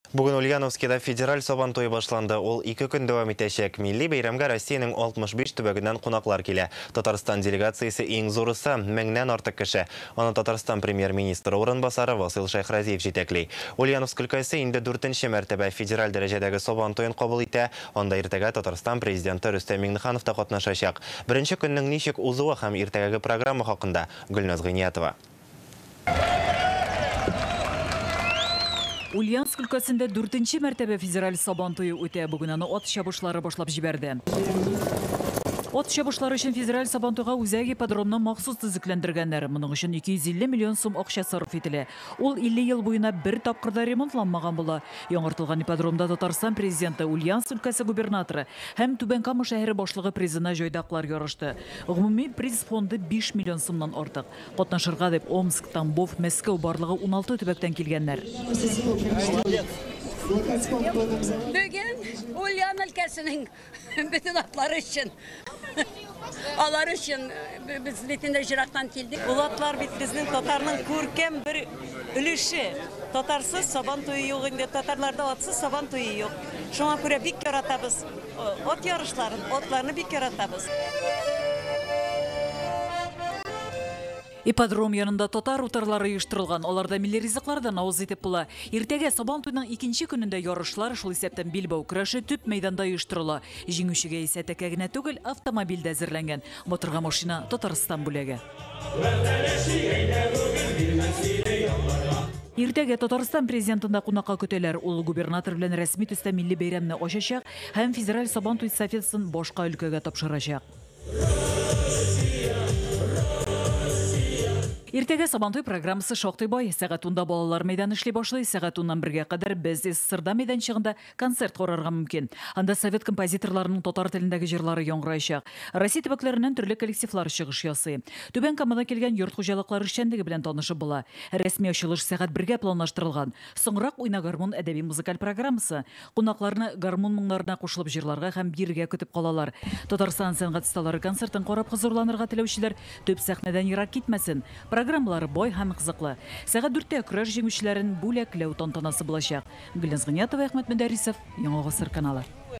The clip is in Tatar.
Бүген Ульяновскида федераль Сабан туе башланды. Ул 2 көн дәвам итәчәк. Милли бәйрәмгә Россиянең 65 төбәгеннән кунаклар килә. Татарстан делегациясе иң зурысы, меңнән артык кеше. Аны Татарстан премьер-министры урынбасары Васил Шәйхразиев җитәкли. Ульяновск өлкәсе инде 4нче мәртәбә федераль дәрәҗәдәге Сабан туен кабул итә. Анда иртәгә Татарстан президенты Рөстәм Миңнеханов та катнашачак. Беренче көннең ничек узуы һәм иртәгәге программа хакында Гөлназ Гыйниятова. Ульяновск өлкәсендә 4нче мәртәбә федераль Сабан туе үтә. Бүген аны ат чабышлары башлап җибәрде. Ат чабышлары өчен федераль Сабан туйга үзәк ипподромны махсус төзекләндергәннәр. Моның өчен 250 миллион сум акча сарыф ителә. Ул 50 ел буена бер тапкыр да ремонтланмаган була. Яңартылган ипподромда Татарстан президенты, Ульяновск өлкәсе губернаторы һәм Түбән Кама шәһәре башлыгы призына җайдаклар ярышты. Гомуми приз фонды 5 миллион сумнан артык. Катнашырга дип Омск, Тамбов, Мәскәү барлыгы 16 төбәктән килгәннәр. Бүген Ульян өлкәсенең бөтен атлары өчен, алар өчен без бөтен җырактан килдек. Ул атлар бит безнең татарның күркәм бер өлеше. Татарсыз Сабан туе юк инде, татарларда атсыз Сабан туе юк. Шуңа күрә бик яратабыз ат ярышларын, атларны бик яратабыз. Ипподром янында татар утарлары оештырылган. Аларда милли ризыклардан авыз итеп була. Иртәгә Сабан туйның икенче көнендә ярышлар, шул исәптән билбау көрәше төп мәйданда оештырыла. Җиңүчегә исә тәкә генә түгел, автомобиль дә әзерләнгән. Батырга машина Татарстан бүләге. Иртәгә Татарстан президентында кунакка көтәләр. Ул губернатор белән рәсми төстә милли бәйрәмне ачачак һәм федераль Сабан туй эстафетасын башка өлкәгә тапшырачак. Иртәгә Сабантуй программасы шактый бай. Сәгать 10-да балалар мәйданы эшли башлый. Сәгать 10-нан 1-гә кадәр без СССРда мәйданчыгында концерт карарга мөмкин. Анда совет композиторларының татар телендәге җырлары яңгыраячак. Россия төбәкләреннән төрле коллективлар чыгыш ясый. Түбән Камадан килгән йорт хуҗалыклары эшчәнлеге белән танышып була. Рәсми ачылыш сәгать 1-гә планлаштырылган. Соңрак Уйна гармун әдәби музыкаль программасы. Кунакларны гармун моңнарына кушылып җырларга һәм биергә көтеп калалар. Татарстан сәнгать осталары концертын карап хозурланырга теләүчеләр төп сәхнәдән ерак китмәсен. Программалары бай һәм кызыклы. Сәгать 4-тә көрәш җиңүчеләрен бүләкләү тантанасы булачак. Гөлназ Гыйниятова, Әхмәт Мөдәррисов, Яңа Гасыр каналы.